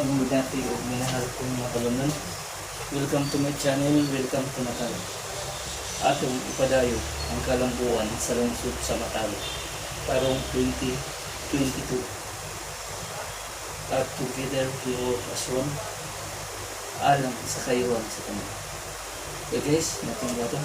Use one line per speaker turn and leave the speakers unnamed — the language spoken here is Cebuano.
Maayong binati ug minahal kong mga kalumnan. Welcome to my channel, welcome to Natal. Atong ipadayo ang kalambuan sa lungsod sa Natal karong 2022. At together we work as one alang sa kayuhan sa tanan. Okay guys, natin ba ito?